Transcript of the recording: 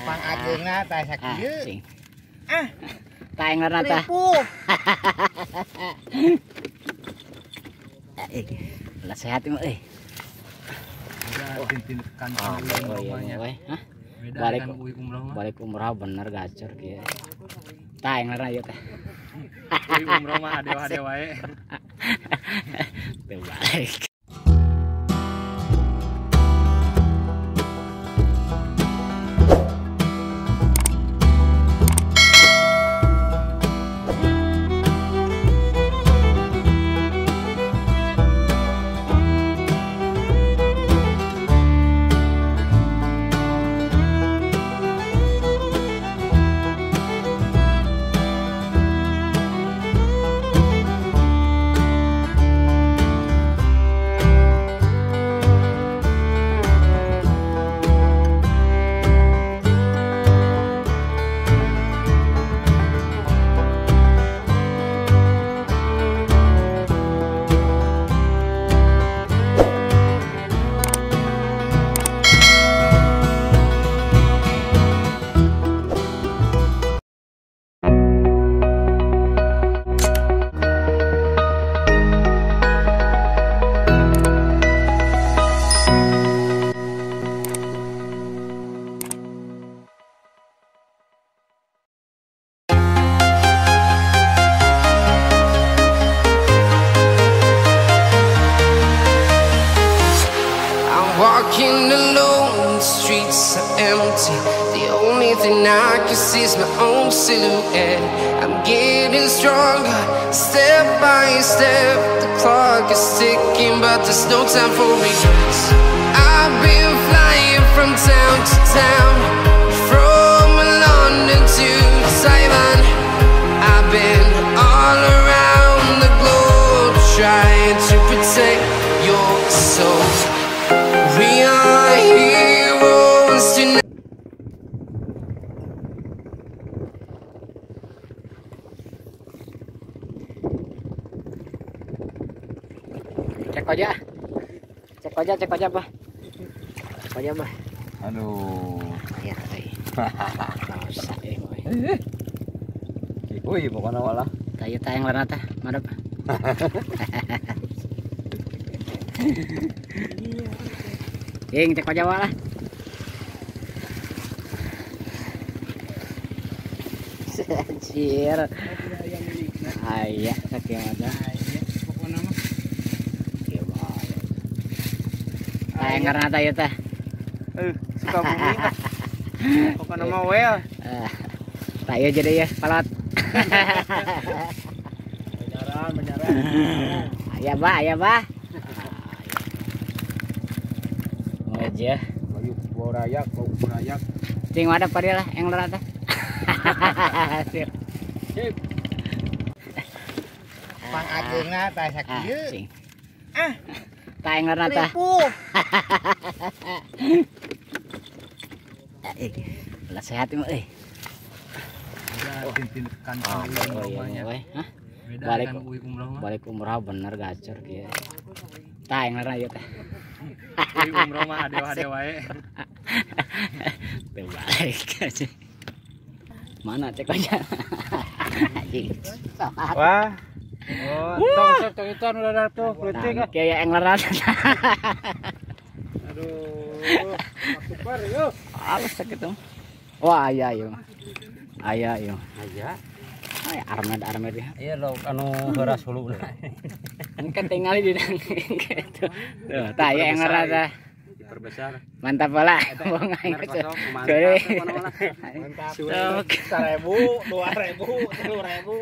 Pangagengna tah sakieu. Ah. Tah englerna tah. Lah sehat mah euy. Balik umroh bener gacor kieu. Tah englerna ieu teh. Umroh mah ade-ade wae. Teu balik. Walking alone, the streets are empty. The only thing I can see is my own silhouette. I'm getting stronger, step by step. The clock is ticking, but there's no time for regrets. I've been flying from town to town, from London to Taiwan. I've been all around the globe, trying to protect your soul. We are heroes tonight. Cek aja, Bah. Cek aja, Bah. Aduh. Ya, tadi. Rusak ya, boy. Wih, pokoknya walah. Tayo tayang warna tah, madep. Ying, cek aja lah. Anjir. Aya sakieu mah. Pokona mah. Kieu bae. Tah ngaranna tah ieu teh. Suka bumi tah. Pokona mah well. Tah ieu jadi ya palot. Menyaran. Aya bah, aya bah. Aja. Bayu borayak, bau borayak. Cing wadah pada lah yang lera teh. Sip. Sip. Pangagengna tah sakieu. Ah. Tah yang lera tah. Lah sehat mah euy. Balik umroh bener gacor kieu. Tah yang lera ieu teh. Umroh mah ade-ade wae. Teu balik aja. Mana cek aja. Anjing. Wah. Oh, tong tong itu anu udah tuh politik ah. Kayak yang lera. Aduh, super yuk. Halus sakitu. Wah, aya ieu. Aya ieu. Aya. Ay, armed ya. Iya lo anu heuras huluna. Kan tinggal di dalam gitu. Tuh, tah ya yang lera tah. Diperbesar. Mantap lah. Bohong aing. Mantap. Mantap. 1.000, 2.000, 3.000.